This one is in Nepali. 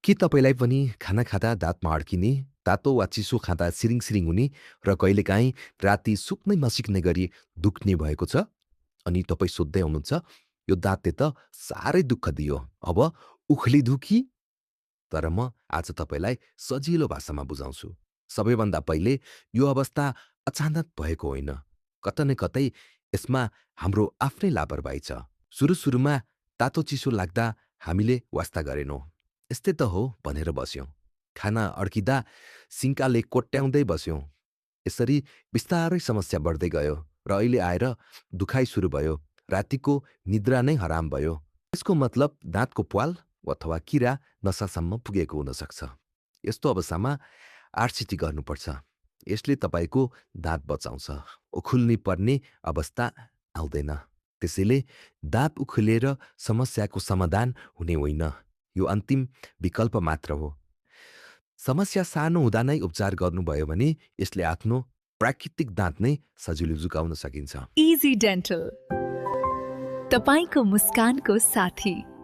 के तपाईँलाई पनि खाना खाँदा दाँतमा अड्किने, तातो वा चिसो खाँदा सिरिङ हुने र कहिलेकाहीँ राति सुक्नै नसिक्ने गरी दुख्ने भएको छ? अनि तपाईँ सोध्दै हुनुहुन्छ, यो दाँतले त साह्रै दुःख दियो, अब उख्लिदु कि? तर म आज तपाईँलाई सजिलो भाषामा बुझाउँछु। सबैभन्दा पहिले यो अवस्था अचानक भएको होइन। कता न कतै यसमा हाम्रो आफ्नै लापरवाही छ। सुरुमा तातो चिसो लाग्दा हामीले वास्ता गरेनौँ। यस्तै त हो भनेर बस्यौँ। खाना अड्किँदा सिङ्काले कोट्याउँदै बस्यौँ। यसरी बिस्तारै समस्या बढ्दै गयो र अहिले आएर दुखाइ सुरु भयो। रातिको निद्रा नै हराम भयो। यसको मतलब दाँतको प्वाल अथवा किरा नसासम्म पुगेको हुनसक्छ। यस्तो अवस्थामा आरसिटी गर्नुपर्छ। यसले तपाईँको दाँत बचाउँछ। उखुल्नी पर्ने अवस्था आउँदैन। त्यसैले दाँत उखुलेर समस्याको समाधान हुने होइन। यो अन्तिम विकल्प मात्र हो। समस्या सानो हुँदा नै उपचार गर्नुभयो भने यसले आफ्नो प्राकृतिक दाँत नै सजिलो झुकाउन सकिन्छ। इजी डेन्टल, तपाईको मुस्कानको साथी।